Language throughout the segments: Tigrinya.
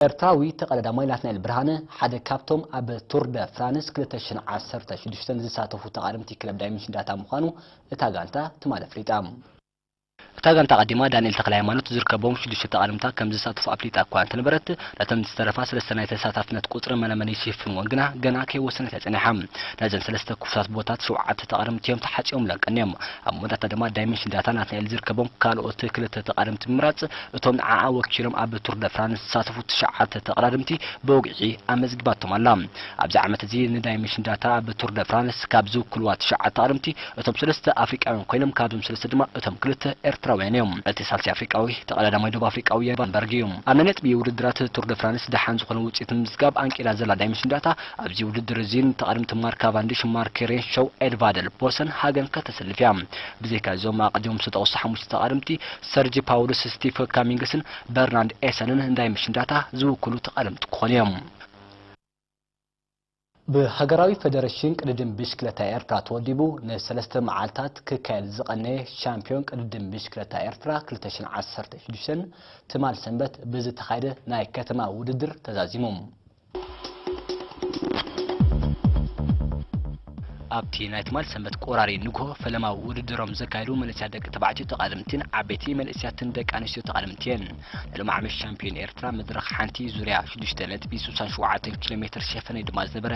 ኤርትራዊ ተቐዳዳማይ ናትናኤል ብርሃነ ሓደ ካብቶም ኣብ ቱር ደ ፍራንስ ክልተ ሽሕን ዓሰርተ ሽዱሽተን ዝሳተፉ ተቓደምቲ ክለብ ዳይመንሽን ዳታ ምዃኑ እታ ጋንታ ትማሊ ኣፍሊጣ። እታ ጋንታ ኣቐዲማ ዳንኤል ተኽለሃይማኖት ዝርከቦም ሽዱሽተ ተቓደምታ ከም ዝሳተፉ ኣፍሊጣ እኳ እንተነበረት፣ ነተን ዝተረፋ ሰለስተ ናይ ተሳታፍነት ቁጽሪ መለመሊ ይሽፍንወን ግና ገና ከይወሰነት እያ ጸኒሓ። ነዘን ሰለስተ ክፉታት ቦታት ሸውዓተ ተቓደምቲ እዮም ተሓጺኦምለን ቀንዮም። ኣብ መወዳእታ ድማ ዳይመንሽን ዳታ ናትናኤል ዝርከቦም ካልኦት ክልተ ተቓደምቲ ብምምራጽ፣ እቶም ንዓኣ ወኪሎም ኣብ ቱር ደ ፍራንስ ዝሳተፉ ትሽዓተ ተቐዳደምቲ ብወግዒ ኣመዝጊባቶም ኣላ። ኣብዚ ዓመት እዚ ንዳይመንሽን ዳታ ኣብ ቱር ደ ፍራንስ ካብ ዝውክልዋ ትሽዓተ ተቐዳደምቲ እቶም ሰለስተ ኣፍሪቃውያን ኮይኖም፣ ካብዞም ሰለስተ ድማ እቶም ክልተ ኤርትራውያን እዮም። እቲ ሳልሳይ ኣፍሪቃዊ ተቐዳዳማይ ደቡብ ኣፍሪቃዊ ዮሃን ቫን በርግ እዩ። ኣብ ናይ ነጥቢ ውድድራት ቱር ደ ፍራንስ ደሓን ዝኾነ ውጽኢት ንምምዝጋብ ኣንቂዳ ዘላ ዳይመንሽን ዳታ ኣብዚ ውድድር እዚ ንተቐዳደምቲ ማርክ ካቫንዲሽ፣ ማርክ ሬንሾው፣ ኤድቫደል ፖልሰን ሃገን ከተሰልፍ እያ። ብዘይካ እዞም ኣቐዲሞም ዝተጠቕሱ ሓሙሽተ ተቐዳደምቲ ሰርጂ ፓውሉስ፣ ስቲፍ ካሚንግስን በርናርድ ኤሰንን ንዳይመንሽን ዳታ ዝውክሉ ተቐዳደምቲ ክኾኑ እዮም። ብሃገራዊ ፈደረሽን ቅድድም ብሽክለታ ኤርትራ ተወዲቡ ንሰለስተ መዓልታት ክካየድ ዝቐነየ ሻምፒዮን ቅድድም ብሽክለታ ኤርትራ ክልተ ሽሕን ዓሰርተ ሽዱሽተን ትማል ሰንበት ብዝተኻየደ ናይ ከተማ ውድድር ተዛዚሙ። ኣብቲ ናይ ትማል ሰንበት ቆራሪ ንግሆ ፈለማዊ ውድድሮም ዘካየዱ መንእሰያት ደቂ ተባዕትዮ ተቐዳደምትን ዓበይቲ መንእሰያትን ደቂ ኣንስትዮ ተቐዳደምቲ እየን። ናይ ሎሚ ዓመት ሻምፒዮን ኤርትራ መድረኽ ሓንቲ ዙርያ ሽዱሽተ ነጥቢ ስሳን ሸውዓተን ኪሎ ሜትር ሸፈነ ድማ ዝነበረ፣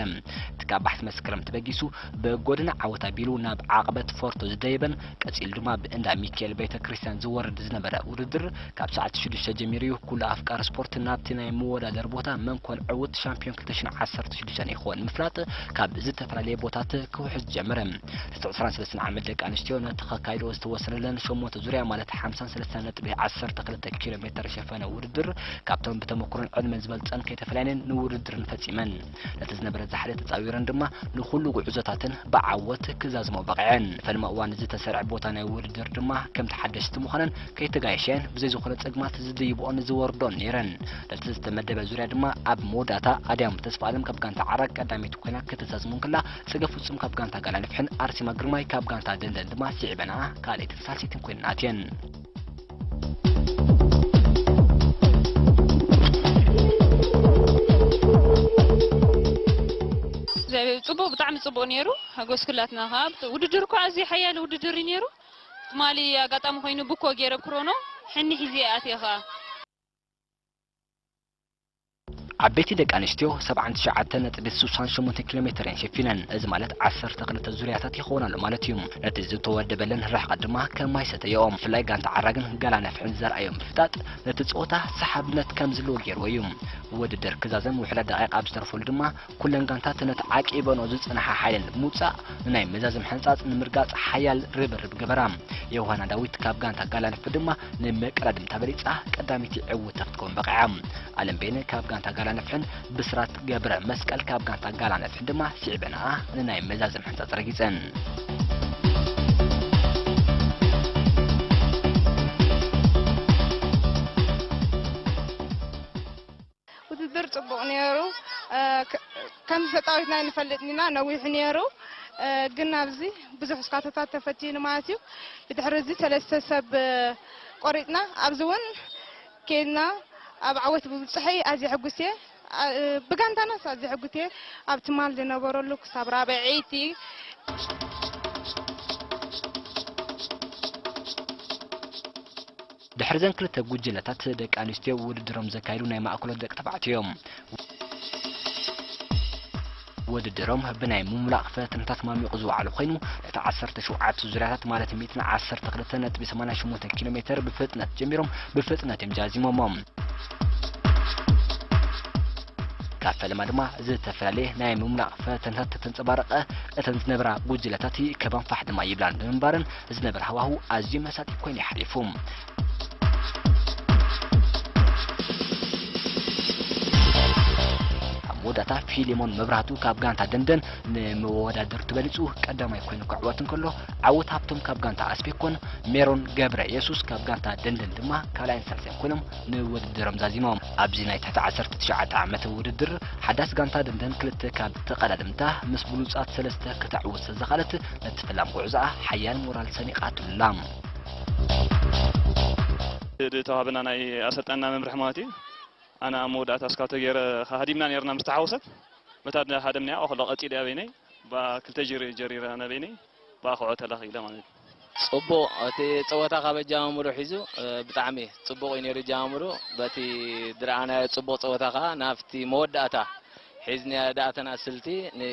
እቲ ካብ ባሕቲ መስከረም ተበጊሱ ብጎደና ዓወት ኣቢሉ ናብ ዓቐበት ፎርቶ ዝደየበን ቀጺሉ ድማ ብእንዳ ሚካኤል ቤተ ክርስቲያን ዝወርድ ዝነበረ ውድድር፣ ካብ ሰዓት ሽዱሽተ ጀሚሩ ኩሉ ኣፍቃሪ ስፖርት ናብቲ ናይ መወዳደሪ ቦታ መንኮል ዕዉት ሻምፒዮን ክልተ ሽሕን ዓሰርተ ሽዱሽተን ይኸውን ንምፍላጥ ካብ ዝተፈላለየ ቦታት ክውሕዝ ጀመረ። እቲ ዕስራን ሰለስተን ዓመት ደቂ ኣንስትዮ ነቲ ከካይዶ ዝተወሰነለን ሸሞንተ ዙርያ ማለት ሓምሳን ሰለስተን ነጥቢ ዓሰርተ ክልተ ኪሎ ሜትር ሸፈነ ውድድር ካብቶም ብተመክሮን ዕድመን ዝበልጸን ከይተፈላየን ንውድድርን ፈጺመን። ነቲ ዝነበረ ዛሕሊ ተጻዊረን ድማ ንኹሉ ጉዕዞታተን ብዓወት ክዛዝሞ በቒዐን። ፈለማ እዋን ዝተሰርዐ ቦታ ናይ ውድድር ድማ ከምቲ ሓደሽቲ ምዃነን ከይተጋየሸን ብዘይ ዝኾነ ጸግማት ዝድይብኦን ዝወርዶን ነይረን። ነቲ ዝተመደበ ዙርያ ድማ ኣብ መወዳእታ ኣድያም ተስፋኣለም ካብ ጋንታ ዓራግ ቀዳመይቲ ኮይና ክትዛዝም እንከላ፣ ጽገ ፍጹም ካብ ጋንታ ጋላ ንፍሕን ኣርሴማ ግርማይ ካብ ጋንታ ደንደን ድማ ስዒበንኣ ካልኣይትን ሳልሰይትን ኮይነን ኣትየን። እግዚኣብሔር ጽቡቕ፣ ብጣዕሚ ጽቡቕ ነይሩ። ሓጎስ ኩላትና ከኣ። ውድድር እኳ ኣዝዩ ሓያል ውድድር እዩ ነይሩ። ትማሊ ኣጋጣሚ ኮይኑ ብኮ ገይረ ክሮኖ ሕኒ ሒዘ እየ ኣትየ ከኣ። ዓበይቲ ደቂ ኣንስትዮ ሰብዓን ትሽዓተን ነጥቢ ስሳን ሸሞንተ ኪሎ ሜትር እየን ሸፊነን። እዚ ማለት ዓሰርተ ክልተ ዙርያታት ይኸውን ኣሎ ማለት እዩ። ነቲ ዝተወደበለን ርሕቀት ድማ ከማይ ሰተየኦ። ብፍላይ ጋንታ ዓራግን ጋላ ነፍሕን ዘርኣዮም ምፍጣጥ ነቲ ጸወታ ሰሓብነት ከም ዝህልዎ ገይርዎ እዩ። ውድድር ክዛዘም ውሑዳት ደቂቕ ኣብ ዝተረፈሉ ድማ፣ ኩለን ጋንታት ነቲ ዓቂበንኦ ዝጸንሓ ሓይለን ብምውጻእ ንናይ መዛዘም ሕንጻጽ ንምርጋጽ ሓያል ርብርብ ገበራ። ዮሃና ዳዊት ካብ ጋንታ ጋላ ነፍሒ ድማ ንመቀዳድምታ በሊጻ ቀዳመይቲ ዕውትቲ ክትከውን በቒዓ። ኣለም ቤነ ካብ ጋንታ ጋላ ነፍሕን ብስራት ገብረ መስቀል ካብ ጋንታ ጋላ ነፍሕን ድማ ስዒበንኣ ንናይ መዛዘም ሕንጻጽ ረጊጸን። ውድድር ጽቡቕ ነይሩ። እ፣ ከ-፣ ከምዚ ተጻዊትና ኣይንፈልጥን ኢና፣ ነዊሑ ነይሩ። እ፣ ግን ኣብዚ ብዙሕ ስካቶታት ተፈቲኑ ማለት እዩ። ብድሕሪ እዚ ሰለስተ ሰብ፣ እ፣ ቆሪጽና፣ ኣብዚ እውን ኬድና፣ ኣብ ዓወት ብምብጽሐይ ኣዝየ ሕጉስ እየ። ኣ-፣ እ፣ ብጋንታናስ ኣዝየ ሕጉስ እየ። ኣብ ትማል ዝነበረሉ ክሳብ ራብዐይቲ። ድሕሪ ዘን ክልተ ጉጅለታት ደቂ ኣንስትዮ ውድድሮም ዘካይዱ ናይ ማእከሎት ደቂ ተባዕትዮ እዮም። ውድድሮም ብናይ ምምላቕ ፈተነታት ማሚቑ ዝወዓለ ኮይኑ፣ ነቲ ዓሰርተ ሸውዓተ ዙርያታት ማለት ሚእትን ዓሰርተ ክልተ ነጥቢ ሰማንያ ሸሞንተ ኪሎ ሜትር ብፍጥነት ጀሚሮም ብፍጥነት እዮም ጃዚሞሞ። ካብ ፈለማ ድማ ዝተፈላለየ ናይ ምምላቕ ፈተነታት ተንጸባረቐ። እተን ዝነበራ ጉጅለታት ይእከባን ፋሕ ድማ ይብላን ብምንባረን ዝነበረ ሃዋሁ ኣዝዩ መሳጢ ኮይኑ ይሓሊፉ። ኣብ መወዳእታ ፊሊሞን መብራህቱ ካብ ጋንታ ደንደን ንመወዳደርቱ በሊጹ ቀዳማይ ኮይኑ ክዕወት እንከሎ፣ ዓወት ሃብቶም ካብ ጋንታ ኣስቤኮን ሜሮን ገብረ የሱስ ካብ ጋንታ ደንደን ድማ ካልኣይን ሳልሳይን ኮይኖም ንውድድሮም ዛዚሞም። ኣብዚ ናይ ትሕቲ ዓሰርተ ትሽዓተ ዓመት ውድድር ሓዳስ ጋንታ ደንደን ክልተ ካብ ተቐዳደምታ ምስ ብሉጻት ሰለስተ ከተዕውት ስለዝኸኣለት ነቲ ፈላም ጉዕዞኣ ሓያል ሞራል ሰኒቓትሉላ። ዝተዋህበና ናይ ኣሰልጣንና መምርሒ ማለት እዩ። ኣነ ኣብ መወዳእታ እስካቶ ገይረ ሃዲምና ነርና ምስ ተሓወሰት፣ በታ ሃደምናያ ከሎ ቀጺለ ኣበይነይ፣ ብኣ ክልተ ጀሪ-፣ ጀሪረ ኣነ በይነይ፣ ብኣ ክዖ ተላኺለ ማለት እዩ። ጽቡቕ፣ እቲ ጸወታ ካብ ኣጀማምሩ ሒዙ፣ እ፣ ብጣዕሚ ጽቡቕ እዩ ነይሩ ኣጀማምሩ። በቲ ዝረኣናዮ ጽቡቕ ጸወታ ከኣ ናብቲ መወዳእታ ሒዝናዮ ደኣ እተን ኣስልቲ ን-፣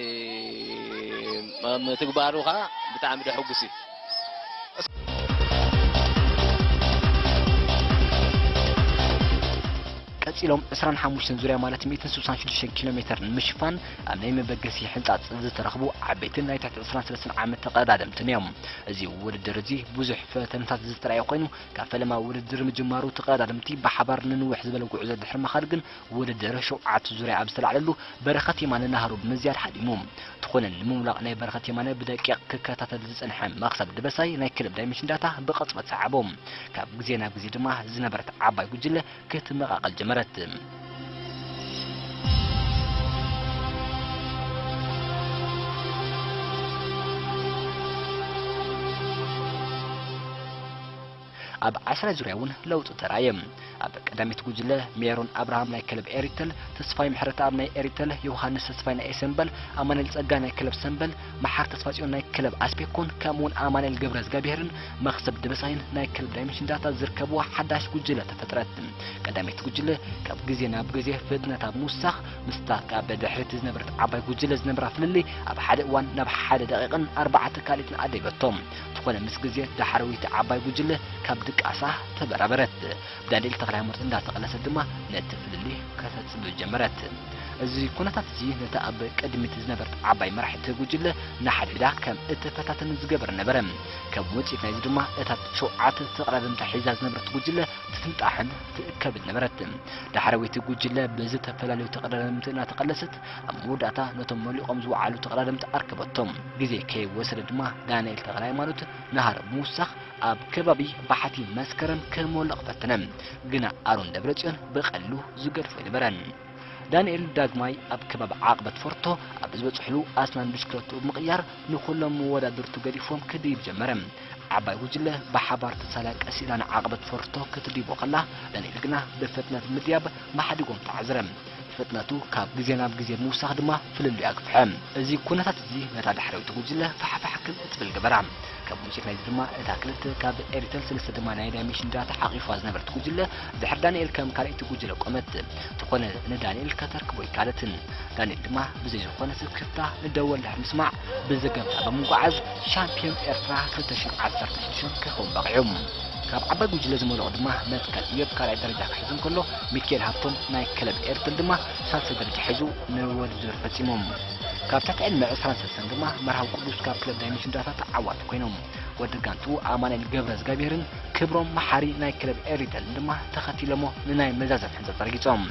ምትግባሩ ከኣ ብጣዕሚ ደሕጉስ እዩ። ቀጺሎም ዕስራን ሓሙሽተን ዙርያ ማለት ሚእትን ስሳን ሽዱሽተን ኪሎ ሜተር ንምሽፋን ኣብ ናይ መበገሲ ሕንጻጽ ዝተረኽቡ ዓበይትን ናይ ትሕቲ ዕስራን ሰለስተን ዓመት ተቐዳደምትን እዮም። እዚ ውድድር እዚ ብዙሕ ፈተነታት ዝተራእየ ኮይኑ፣ ካብ ፈለማ ውድድር ምጅማሩ ተቐዳደምቲ ብሓባር ንንውሕ ዝበለ ጉዕዞ ድሕሪ ምኻድ ግን ውድድር ሸውዓተ ዙርያ ኣብ ዝተላዕለሉ በረኸት የማነ ናህሩ ብምዝያድ ሓዲሙ። እንተኾነ ንምምላቕ ናይ በረኸት የማነ ብደቂቕ ክከታተል ዝጸንሐ መኽሰብ ደበሳይ ናይ ክለብ ዳይመንሽን ዳታ ብቕጽበት ሰዓቦ። ካብ ግዜ ናብ ግዜ ድማ ዝነበረት ዓባይ ጉጅለ ክትመቓቐል ጀመረት። ኣብ ዓስራይ ዙርያ እውን ለውጢ ተራእየ። ኣብ ቀዳሚት ጉጅለ ሜሮን ኣብርሃም ናይ ክለብ ኤሪተል፣ ተስፋይ ምሕረተኣብ ናይ ኤሪተል፣ ዮሃንስ ተስፋይ ናይ ኤሰምበል፣ ኣማኑኤል ጸጋ ናይ ክለብ ሰምበል፣ መሓር ተስፋጽዮን ናይ ክለብ ኣስፔኮን ከምኡውን ኣማኑኤል ገብረዝጋብሄርን መኽሰብ ደበሳይን ናይ ክለብ ዳይመንሽን ዳታ ዝርከብዋ ሓዳሽ ጉጅለ ተፈጥረት። ቀዳመይቲ ጉጅለ ካብ ግዜ ናብ ግዜ ፍጥነት ኣብ ምውሳኽ፣ ምስታ ካብ ድሕሪት ዝነበረት ዓባይ ጉጅለ ዝነበራ ፍልልይ ኣብ ሓደ እዋን ናብ ሓደ ደቂቕን ኣርባዕተ ካልኢትን ኣደይበቶ። እንተኾነ ምስ ግዜ ዳሕረዊት ዓባይ ጉጅለ ካብ ድቃሳ ተበራበረት። ብዳንኤል ተኽለሃይማኖት እንዳተቐለሰት ድማ ነቲ ፍልልይ ከተጽብብ ጀመረት። እዚ ኩነታት እዚ ነታ ኣብ ቅድሚት ዝነበረት ዓባይ መራሒት ጉጅለ ንሓድሕዳ ከም እትፈታተን ዝገበረ ነበረ። ከም ውጽኢት ናይዚ ድማ እታ ሸውዓተ ተቐዳደምታ ሒዛ ዝነበረት ጉጅለ ትፍንጣሕን ትእከብን ነበረት። ዳሕረወይቲ ጉጅለ ብዝተፈላለዩ ተቐዳደምቲ እናተቐለሰት ኣብ መወዳእታ ነቶም መሊቖም ዝወዓሉ ተቐዳደምቲ ኣርከበቶም። ግዜ ከይወሰደ ድማ ዳንኤል ተኽለሃይማኖት ናህሪ ብምውሳኽ ኣብ ከባቢ ባሕቲ መስከረም ክሞልቕ ፈተነ። ግና ኣሮን ደብረጽዮን ብቐሊሉ ዝገድፎ ኣይነበረን። ዳንኤል ዳግማይ ኣብ ከባቢ ዓቕበት ፎርቶ ኣብ ዝበጽሕሉ ኣስናን ብሽክለትኡ ብምቕያር ንኹሎም መወዳድርቱ ገዲፎም ክድይብ ጀመረ። ዓባይ ጉጅለ ብሓባር ተሳልያ ቀስ ኢላ ንዓቕበት ፎርቶ ክትድይቦ ከላ፣ ዳንኤል ግና ብፍጥነት ምድያብ ማሕዲጎም ተዓዝረ። ፍጥነቱ ካብ ግዜ ናብ ግዜ ብምውሳኽ ድማ ፍልልዩ ኣግፍሐ። እዚ ኩነታት እዚ ነታ ዳሕረወይቲ ጉጅለ ፋሕፋሕ ከም እትብል ገበራ። ከም ውጽኢት ናይዚ ድማ እታ ክልተ ካብ ኤሪተል ሰለስተ ድማ ናይ ዳይሜንሽን ዳታ ሓቒፋ ዝነበረት ጉጅለ ድሕሪ ዳንኤል ከም ካልኣይቲ ጉጅለ ቆመት። እንተኾነ ንዳንኤል ከተርክቦ ኣይከኣለትን። ዳንኤል ድማ ብዘይ ዝኾነ ስክፍታ ንደወል ድሕሪ ምስማዕ ብዘገምታ ብምጉዓዝ ሻምፒዮን ኤርትራ ክልተ ሽሕን ዓሰርተ ሽዱሽተን ክኸውን በቒዑ። ካብ ዓባይ ጉጅለ ዝመልኦ ድማ መትከል ኢዮብ ካልኣይ ደረጃ ክሕዝ እንከሎ፣ ሚካኤል ሃብቶም ናይ ክለብ ኤርትል ድማ ሳልሳይ ደረጃ ሒዙ ንውድድር ፈጺሞም። ካብ ትሕቲ ዕድመ ዕስራን ሰለስተን ድማ መርሃዊ ቅዱስ ካብ ክለብ ዳይመንሽን ዳታ ተዓዋቲ ኮይኖም። ወዲ ጋንቱ ኣማኑኤል ገብረ እግዚኣብሔርን ክብሮም መሓሪ ናይ ክለብ ኤሪተልን ድማ ተኸቲሎሞ ንናይ መዛዘም ሕንጸት ረጊጾም።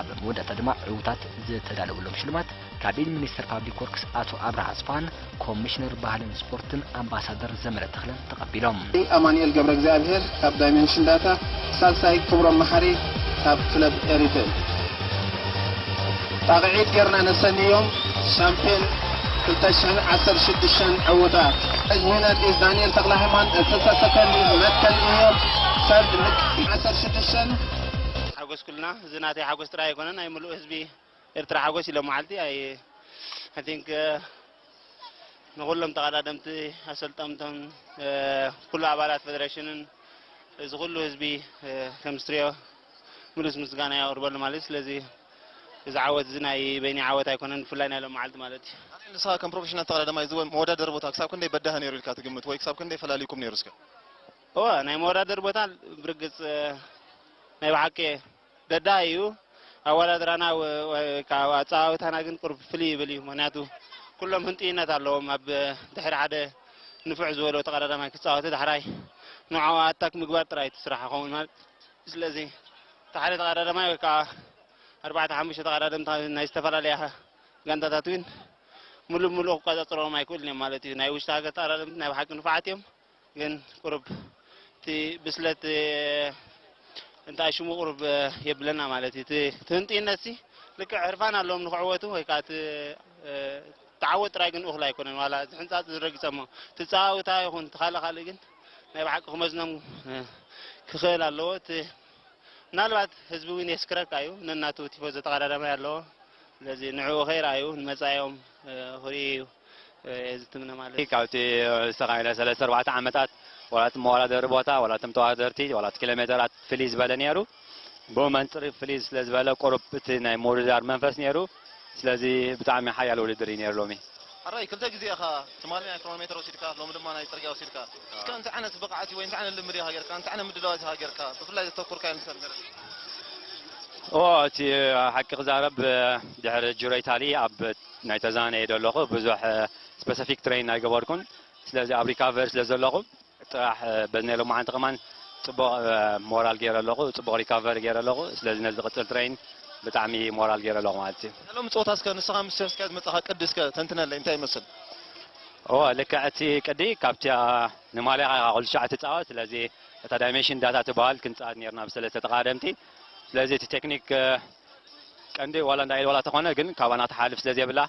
ኣብ መወዳእታ ድማ ዕዉታት ዝተዳለወሎም ሽልማት ካብ ኢድ ሚኒስተር ፓብሊክ ወርክስ ኣቶ ኣብርሃ ኣስፋሃን ኮሚሽነር ባህልን ስፖርትን ኣምባሳደር ዘመረ ተኽለን ተቐቢሎም። ኣማኑኤል ገብረ እግዚኣብሔር ካብ ዳይሜንሽን ዳታ፣ ሳልሳይ ክብሮም መሓሪ ካብ ክለብ ኤሪትል። ጣቕዒት ጌርና ነሰንዮም ሻምፒዮን ክልተ ሽሕን ዓሰርተ ሽዱሽተን ዕውታ። ሕጅ ምህነት ኢዝ ዳንኤል ተኽለ ሃይማኖት፣ ስልሳ ሰከንድ ኢዝ መትከል ኢዮብ፣ ሰርድ ምቅ ዓሰርተ ሽዱሽተ። ሓጎስ ኩልና፣ እዚ ናተይ ሓጎስ ጥራይ ኣይኮነን፣ ናይ ምሉእ ህዝቢ ኤርትራ ሓጎስ ኢሎም መዓልቲ። ኣይ፣ I think፣ እ፣ ንኹሎም ተቐዳደምቲ፣ ኣሰልጠምቶም፣ እ፣ ኩሉ ኣባላት ፌደሬሽንን፣ እዚ ኩሉ ህዝቢ፣ እ፣ ከም ዝትሪኦ ምሉስ ምስጋና የቕርበሉ ማለት እዩ። ስለዚ እዚ ዓወት እዚ ናይ በይኒ ዓወት ኣይኮነን፣ ብፍላይ ናይ ሎም መዓልቲ ማለት እዩ። ኣነ ንስኻ ከም ፕሮፌሽናል ተቐዳዳማይ እዚ መወዳደሪ ቦታ ክሳብ ክንደይ በዳሂ ነይሩ ኢልካ ትግምት ወይ ክሳብ ክንደይ ፈላሊኩም ነይሩ እስከ? እወ፣ ናይ መወዳደሪ ቦታ ብርግጽ፣ እ፣ ናይ ብሓቂ በዳሂ እዩ። ኣወዳድራና ወ-፣ ወ-፣ ካብ ኣጸዋውታና ግን ቁሩብ ፍልይ ይብል እዩ። ምኽንያቱ ኩሎም ህንጥይነት ኣለዎም። ኣብ ድሕሪ ሓደ ንፍዕ ዝበሎ ተቐዳዳማይ ክጻወት ዳሕራይ ንዕኡ ኣታክ ምግባር ጥራይ እቲ ስራሕ ይኸውን ማለት። ስለዚ እቲ ሓደ ተቐዳዳማይ ወይ ከዓ ኣርባዕተ ሓሙሽተ ተቐዳደምቲ ናይ ዝተፈላለያ ጋንታታት እውን ሙሉእ ሙሉእ ክቆጻጸሮም ኣይክእሉን እዮም ማለት እዩ። ናይ ውሽጢ ሃገር ተቐዳደምቲ ናይ ብሓቂ ንፉዓት እዮም፣ ግን ቁሩብ እቲ ብስለት እንታይ ሽሙ ቁሩብ የብለና ማለት እዩ። እቲ ህንጥይነት ሲ ልክዕ ዕርፋን ኣለዎም ንክዕወቱ ወይ ከዓ እቲ ተዓወት ጥራይ ግን እኹል ኣይኮነን። ዋላ ዝሕንፃፅ ዝረግፀሞ ትፃውታ ይኹን ትካለ ካልእ ግን ናይ ብሓቂ ክመዝኖም ክኽእል ኣለዎ። እቲ ምናልባት ህዝቢ እውን የስክረካ እዩ። ነናቱ ቲፎዞ ተቐዳዳማይ ኣለዎ። ስለዚ ንዕኡ ከይረኣዩ ንመፃኢኦም ክርእዩ እዩ ዝትምነ ማለት እዩ። ካብቲ ዝተኻየደ ሰለስተ ኣርባዕተ ዓመታት ዋላ እቲ መወዳደሪ ቦታ ዋላ እቶም ተወዳደርቲ ዋላ እቲ ኪሎ ሜተራት ፍልይ ዝበለ ነይሩ። ብኡ መንፅር ፍልይ ስለ ዝበለ ቁሩብ እቲ ናይ ምውድዳር መንፈስ ነይሩ። ስለዚ ብጣዕሚ ሓያል ውድድር እዩ ነይሩ ሎሚ። ሕራይ ክልተ ግዜ ኢኻ ትማሊ ናይ ኪሎ ሜትር ወሲድካ፣ ሎሚ ድማ ናይ ፅርግያ ወሲድካ። እስከ እንታይ ዓይነት ብቕዓት ወይ እንታይ ዓይነት ልምድ ኢኻ ጌርካ፣ እንታይ ዓይነት ምድላዋት ኢኻ ጌርካ፣ ብፍላይ ዘተኩርካዮ ንሰብ ገለ? ኦ እቲ ሓቂ ክዛረብ ድሕሪ ጁሮ ኢታሊ ኣብ ናይ ተዛነ እየ ዘለኹ። ብዙሕ ስፔሲፊክ ትሬን ኣይገበርኩን። ስለዚ ኣብ ሪካቨሪ ስለ ዘለኹ ጥራሕ በዚ ናይ ሎማዓንቲ ከማን ፅቡቕ ሞራል ገይረ ኣለኹ፣ ፅቡቕ ሪካቨሪ ገይረ ኣለኹ። ስለዚ ነዚ ዝቕፅል ትሬን ብጣዕሚ ሞራል ገይረ ኣለኹ ማለት እዩ። ሎም ፀወታ እስከ ንስኻ ምስ ቸልስካ ዝመፃኻ ቅዲ እስከ ተንትነለይ እንታይ ይመስል? እወ ልክዕ እቲ ቅዲ ካብቲ ንማልያ ኩሉ ሻዕ ትፃወት። ስለዚ እታ ዳይሜንሽን ዳታ ትበሃል ክንፃወት ነርና ብሰለስተ ተቃደምቲ። ስለዚ እቲ ቴክኒክ ቀንዲ ዋላ እንዳ ኢል ዋላ ተኾነ ግን ካባና ትሓልፍ ስለ ዘይብላ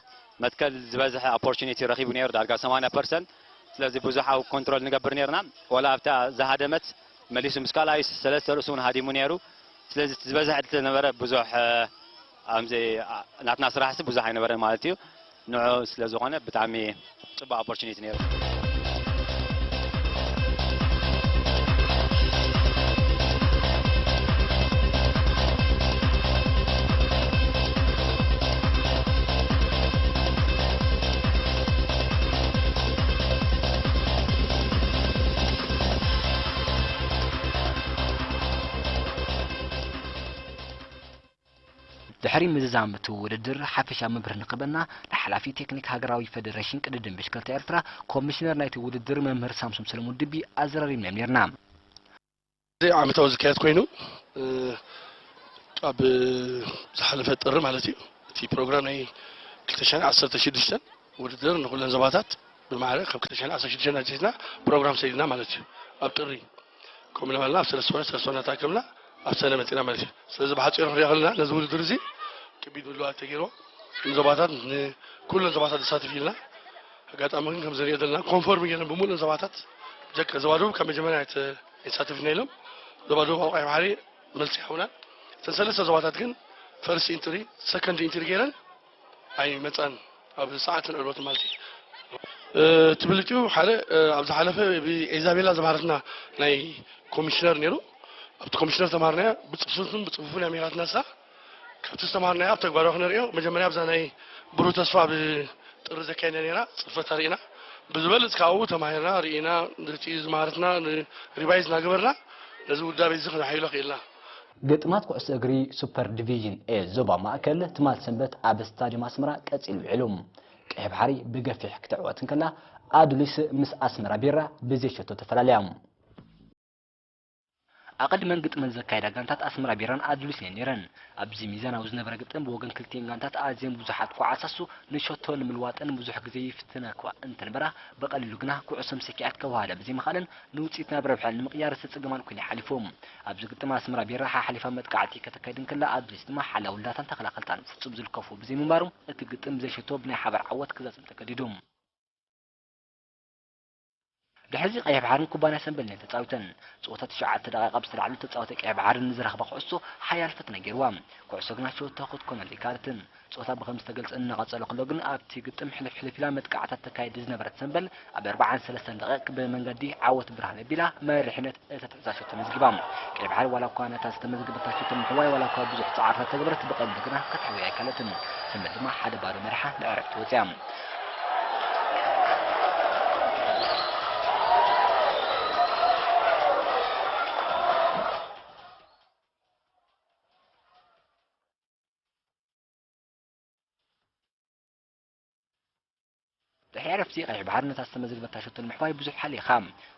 መትከል ዝበዝሐ ኦፖርቹኒቲ ረኺቡ ነይሩ ዳርጋ ሰማንያ ፐርሰንት። ስለዚ ብዙሕ ኣብ ኮንትሮል ንገብር ነርና። ዋላ ኣብታ ዝሃደመት መሊሱ ምስ ካልኣይ ሰለስተ ርእሱ እውን ሃዲሙ ነይሩ። ስለዚ እቲ ዝበዝሐ ዕድል ስለነበረ ብዙሕ ኣምዚ ናትና ስራሕሲ ብዙሕ ኣይነበረን ማለት እዩ። ንዑ ስለ ዝኾነ ብጣዕሚ ፅቡቅ ኦፖርቹኒቲ ነይሩ። ድሕሪ ምዝዛም እቲ ውድድር ሓፈሻዊ መብርሂ ንክህበና ንሓላፊ ቴክኒክ ሃገራዊ ፈደረሽን ቅድድም ብሽክለታ ኤርትራ ኮሚሽነር ናይቲ ውድድር መምህር ሳምሶም ሰለሙን ድቢ ኣዘራሪብናዮም ነይርና። እዚ ዓመታዊ ዝካየድ ኮይኑ ኣብ ዝሓለፈ ጥሪ ማለት እዩ። እቲ ፕሮግራም ናይ ክልተ ሽሕን ዓሰርተ ሽዱሽተን ውድድር ንኩለን ዞባታት ብማዕረ ካብ ክልተ ሽሕን ዓሰርተ ሽዱሽተን ኣትሒዝና ፕሮግራም ሰዲድና ማለት እዩ። ኣብ ጥሪ ከምኡ እናበልና ኣብ ሰለስተ ወረ ሰለስተ ወረ እናተኣከብና ኣብ ሰነ መፂና ማለት እዩ። ስለዚ ብሓፂሩ ክንሪኦ ከለና ነዚ ውድድር እዚ ከቢድ ምድላዋት ተገይርዎ ንዞባታት ንኩለን ዞባታት ዘሳትፍ ኢልና ኣጋጣሚ ግን ከምዚ ንሪኦ ዘለና ኮንፎርም ገይረን ብምሉእን ዞባታት ብጀካ ዞባ ደቡብ ካብ መጀመርያ ኣይተ- ኣይተሳተፍና ኢሎም ዞባ ደቡብ ኣብ ቀይሕ ባሕሪ መልሲ ይሃቡና። እተን ሰለስተ ዞባታት ግን ፈርስት ኢንትሪ ሰከንድ ኢንትሪ ገይረን ኣይመፃን ኣብ ሰዓትን ዕልቦትን ማለት እዩ። ትብልትኡ ሓደ ኣብ ዝሓለፈ ብኤዛቤላ ዝመሃረትና ናይ ኮሚሽነር ነይሩ ኣብቲ ኮሚሽነር ተማሃርናያ ብፅፉፍን ብፅፉፍን እያ መሂራትና ንሳ ካብቲ ዝተማሃርናዮ ኣብ ተግባራዊ ክነርእዮ መጀመርያ ኣብዛ ናይ ብሩህ ተስፋ ኣብ ጥሪ ዘካየድና ነይራ ፅፈታ ርኢና ብዝበልፅ ካብኡ ተማሂርና ርኢና ነቲ ዝመሃረትና ሪቫይዝ እናገበርና ነዚ ውዳቤ እዚ ክነሓይሎ ክኢልና። ግጥማት ኩዕሶ እግሪ ሱፐር ዲቪዥን ኤ ዞባ ማእከል ትማል ሰንበት ኣብ ስታድዮም ኣስመራ ቀጺሉ ውዒሉ። ቀይሕ ባሕሪ ብገፊሕ ክትዕወት እንከላ ኣዱሊስ ምስ ኣስመራ ቢራ ብዘይ ሸቶ ተፈላልያ። ኣቐድመን ግጥመን ዘካየዳ ጋንታት ኣስመራ ቢራን ኣዱሊስን እየን ነይረን። ኣብዚ ሚዛናዊ ዝነበረ ግጥም ብወገን ክልቲኤን ጋንታት ኣዝየን ብዙሓት ኮዓሳሱ ንሸቶ ንምልዋጠን ብዙሕ ግዜ ይፍትነክዋ እንተነበራ ብቐሊሉ ግና ኩዕሶ ምስ ተኪኣት ከወሃዳ ብዘይምኽኣለን ንውፅኢት ናብ ረብሐ ንምቕያር ዝተፀገማን ኮይኑ ሓሊፉ። ኣብዚ ግጥም ኣስመራ ቢራ ሓሓሊፋ መጥቃዕቲ ከተካይድ እንከላ ኣዱሊስ ድማ ሓላዊ ዳታን ተኸላኸልታን ፍፁም ዝልከፎ ብዘይምንባሩ እቲ ግጥም ብዘይ ሸቶ ብናይ ሓባር ዓወት ክዛዘም ተገዲዱ። ድሕዚ ቀይሕ ባሕርን ኩባንያ ሰንበልን እየን ተፃዊተን። ፀወታ ትሽዓተ ደቂቃ ብዝተላዕሉ ተፃወቲ ቀይሕ ባሕሪ ንዝረኽባ ኩዕሶ ሓያል ፈተነ ገይርዋ። ኩዕሶ ግና ሸቶ ክትኮነሉ ኣይከኣለትን። ጸወታ ብኸም ዝተገልጸ እናቐጸለ ከሎ ግን ኣብቲ ግጥም ሕልፍ ሕልፍ ኢላ መጥቃዕታ ተካይድ ዝነበረት ሰምበል ኣብ ኣርብዓን ሰለስተን ደቂቕ ብመንገዲ ዓወት ብርሃነ ቢላ መሪሕነት እታ ትሕዛ ሸቶ መዝጊባ። ቀይ ባሕሪ ዋላ እኳ ነታ ዝተመዝገበታ ሸቶ ንምሕዋይ ዋላ እኳ ብዙሕ ጻዕርታት ተገበረት ብቐሊሉ ግና ከተሕውያ ኣይከኣለትን። ሰምበል ድማ ሓደ ባዶ መሪሓ ንዕረፍቲ ወጽያ። ድሕሪ ዕረፍቲ ቀይሕ ባሕሪ ነታ ዝተመዝገበታ ሸቶ ንምሕዋይ ብዙሕ ሓሊኻ።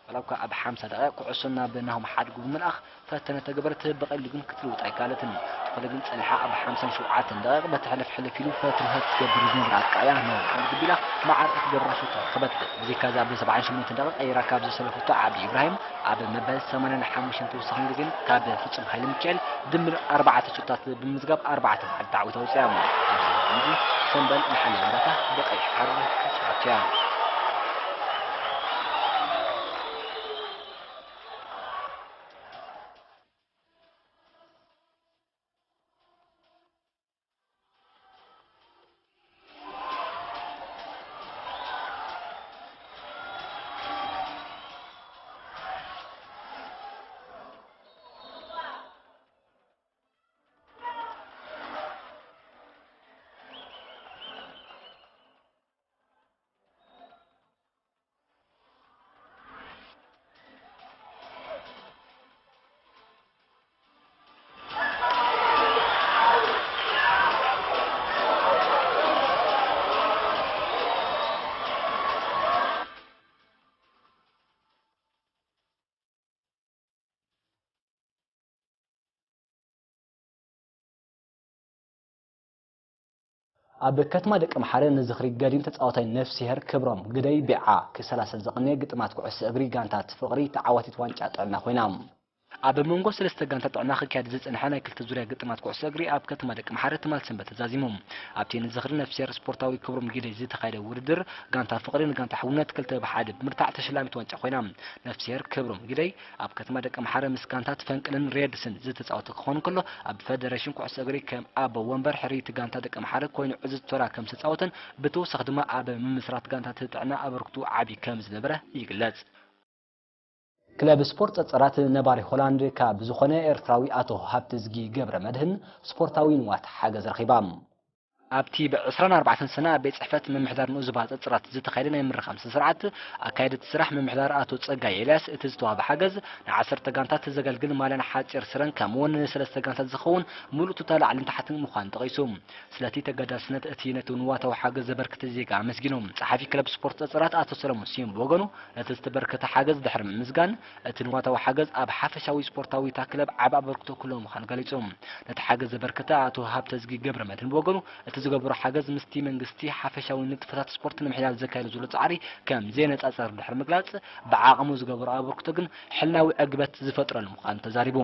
ዋላ እኳ ኣብ ሓምሳ ደቂቕ ኩዕሶ ናብ ናሆም ሓድጉ ብምልኣኽ ፈተነ ተገበረት፣ ብቐሊሉ ግን ክትልውጥ ኣይከኣለትን። እንተኾነ ግን ጸኒሓ ኣብ ሓምሳን ሸውዓተን ደቂቕ በቲ ሕልፍ ሕልፍ ኢሉ ፈትንታት ትገብር ዝነበረ ኣጥቃዕያ ናብ ሓድጉ ቢላ መዓር እትገብራ ሸቶ ረኸበት። ብዘይካዚ ኣብ ሰብዓን ሸሞንተን ደቂቕ ቀይራ ካብ ዘሰለፈቶ ዓብዲ ኢብራሂም ኣብ መበል ሰማንያን ሓሙሽተን ተወሳኺን ግዜን ካብ ፍጹም ሃይለ ሚካኤል ድምር ኣርባዕተ ሸቶታት ብምምዝጋብ ኣርባዕተ መዓልቲ ዓወት ኣውጽኣ። ኣብዚ ከምዚ ሰምበል ንሓለ እንዳታ ብቐይሕ ካርድ ተጻዊታ። ኣብ ከተማ ደቀምሓረ ንዝኽሪ ገዲም ተጻዋታይ ነፍስሄር ክብሮም ግደይ ቢዓ ክሰላሰ ዝቕነየ ግጥማት ኩዕሶ እግሪ ጋንታ ፍቕሪ ተዓዋቲት ዋንጫ ጥዕና ኮይና። ኣብ መንጎ ሰለስተ ጋንታ ጥዕና ክካየድ ዝጸንሐ ናይ ክልተ ዙርያ ግጥማት ኩዕሶ እግሪ ኣብ ከተማ ደቀምሓረ ትማል ሰንበት ተዛዚሙ። ኣብቲ ንዝኽሪ ነፍስሄር ስፖርታዊ ክብሮም ግደይ ዝተኻየደ ውድድር ጋንታ ፍቕሪ ንጋንታ ሕውነት ክልተ ብ ሓደ ብምርታዕ ተሸላሚት ዋንጫ ኮይና። ነፍስሄር ክብሮም ግደይ ኣብ ከተማ ደቀምሓረ ምስ ጋንታት ፈንቅልን ሬድስን ዝተጻወተ ክኸውን ከሎ፣ ኣብ ፈደረሽን ኩዕሶ እግሪ ከም ኣቦ ወንበር ሕርይቲ ጋንታ ደቀምሓረ ኮይኑ ዕዙዝ ተራ ከም ዝተጻወተን ብተወሳኺ ድማ ኣብ ምምስራት ጋንታት ጥዕና ኣበርክቱ ዓቢ ከም ዝነበረ ይግለጽ። ክለብ ስፖርት ጸጸራት ነባሪ ሆላንድ ካብ ዝኾነ ኤርትራዊ ኣቶ ሃብተዝጊ ገብረ መድህን ስፖርታዊ ንዋት ሓገዝ ረኺባ። ኣብቲ ብ ዕስራን ኣርባዕተን ሰነ ኣብ ቤት ጽሕፈት ምምሕዳር ንኡስ ዞባ ጸጸራት ዝተኻየደ ናይ ምርኻም ስነ ስርዓት፣ ኣካየድቲ ስራሕ ምምሕዳር ኣቶ ጸጋይ ኤልያስ፣ እቲ ዝተዋህበ ሓገዝ ንዓሰርተ ጋንታት ዘገልግል ማልያን ሓጺር ስረን፣ ከምኡ'ውን ንሰለስተ ጋንታት ዝኸውን ምሉእ ቱታ ላዕልን ታሕትን ምዃኑ ጠቒሱ። ስለቲ ተገዳስነት እቲ ነቲ ንዋታዊ ሓገዝ ዘበርክተ ዜጋ ኣመስጊኑ። ጸሓፊ ክለብ ስፖርት ጸጸራት ኣቶ ሰለሞን ስዩም ብወገኑ፣ ነቲ ዝተበርከተ ሓገዝ ድሕሪ ምምስጋን፣ እቲ ንዋታዊ ሓገዝ ኣብ ሓፈሻዊ ስፖርታዊ እታ ክለብ ዓቢ ኣበርክቶ ክህልዎ ምዃኑ ገሊጹ። ነቲ ሓገዝ ዘበርከተ ኣቶ ሃብተዝጊ ገብረመድህን ብወገኑ፣ እቲ ዝገበሮ ሓገዝ ምስቲ መንግስቲ ሓፈሻዊ ንጥፈታት ስፖርት ንምሕያል ዘካየዶ ዘሎ ጻዕሪ ከም ዘየነጻጸር ድሕሪ ምግላጽ፣ ብዓቕሙ ዝገበሮ ኣበርክቶ ግን ሕልናዊ ዕግበት ዝፈጥረሉ ምዃኑ ተዛሪቡ።